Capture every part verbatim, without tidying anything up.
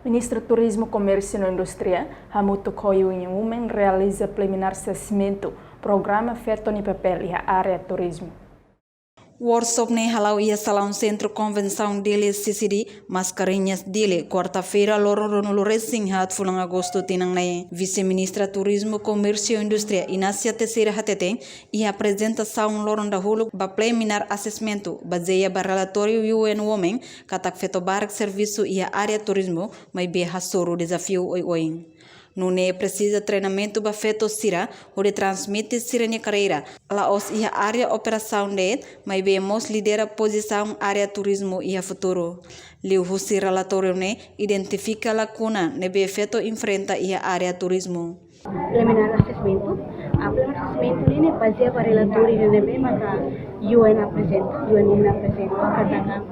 Ministra Turizmu, Komérsiu no Indústria hamutuk ho U N Women realiza preliminár assessment programa feto nia papél iha área turizmu. Workshop ne'e hala'o iha Salaun Sentru Konvensaun Dili, C C D, Mascarenhas, Dili, kuarta-feira, loron ruanulu resin haat fulan Agostu tinan ne'e. Vise-Ministra Turizmu, Komérsiu no Indústria, Inácia Teixeira hateten, iha aprezentasaun loron dahuluk ba preliminár assessment, bazeia ba relatóriu U N Women, katak feto barak servisu iha área turizmu, maibé hasoru dezafiu oioin. Nune'e presiza treinamentu ba feto sira, hodi transmite sira-nia karreira, la'ós iha área operasaun de'it, maibé mós lidera pozisaun área turizmu iha futuru. Liuhusi relatóriu ne'e identifika lakuna ne'ebé feto enfrenta iha área turizmu. Preliminár assessment, ah, preliminár assessment ne'e bazeia ba relatóriu ne'ebé maka U N aprezenta, U N Women aprezenta, katak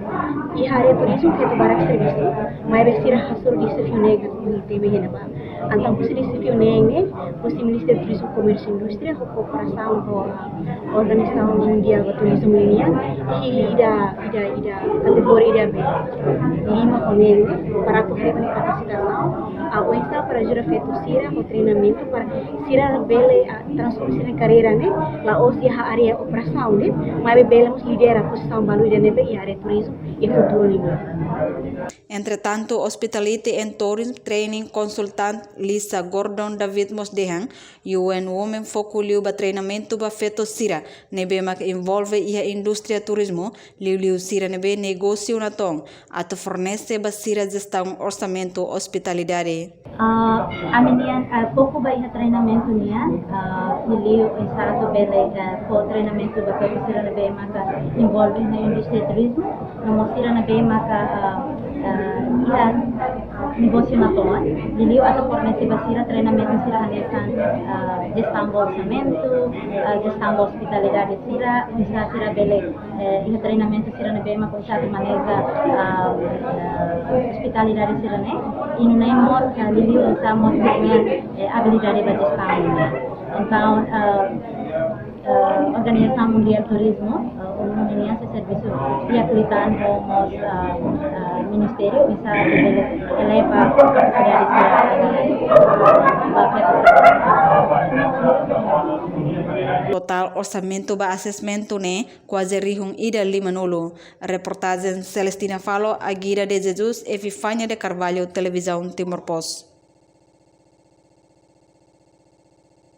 iha área turizmu feto barak servisu, maibé sira hasoru dezafiu neen, temi hena ba. Entaun, husi dezafiu neen ne'e, husi Ministériu Turizmu, Komérsiu no Indústria, ho kooperasaun ho, ah, Organizasaun Mundiál ba Turizmu nian, hili ida, ida, ida, kategoria ida be lima ho neen ne'e, para atu hetan kapasitasaun, ah, oinsá para ajuda feto sira ho treinamentu para sira bele, ah, transforma sira-nia karreira ne'e, la'ós iha área operasaun ne'e, maibé bele mós lidera pozisaun balu ida ne'ebé iha área turizmu iha futuru nian. Entretantu, Hospitality and Tourism Training Consultant Lisa Gordon David mós dehan, U N Women foku liu ba treinamentu ba feto sira ne'ebé mak envolve iha indústria turizmu, liuliu sira ne'ebé negósiu natoon, atu fornese ba sira jestaun orsamentu ospitalidade. Ah, ami-nian, ah, foku ba iha treinamentu nian, ah, liuliu oinsá atu bele, ah, fó treinamentu ba feto sira ne'ebé maka envolve iha indústria turizmu, no mós sira ne'ebé maka, ah, ah, iha negósiu natoon, liuliu atu fornese ba sira treinamentu sira hanesan, ah, jestaun ba orsamentu, ah, jestaun ba ospitalidade sira, oinsá sira bele, eh, iha treinamentu sira ne'ebé mak oinsá atu maneja, ah, ah, ospitalidade sira ne'e, i nune'e mós, ah, liuliu oinsá mós dehan, eh, abilidade ba jestaun ne'e. Entaun, ah, ah, Organizasaun Mundiál Turizmu, ah, O N U nian sei servisu di'ak liután ho mós, ah, ah, ministériu, oinsá atu bele eleva kapasidade sira, ah, ba feto sira. Totál orsamentu ba assessment ne'e kuaze rihun ida limanulu. Reportajen Celestina Falo, Aguida de Jesus, Epifania de Carvalho, Televizaun Timor Post.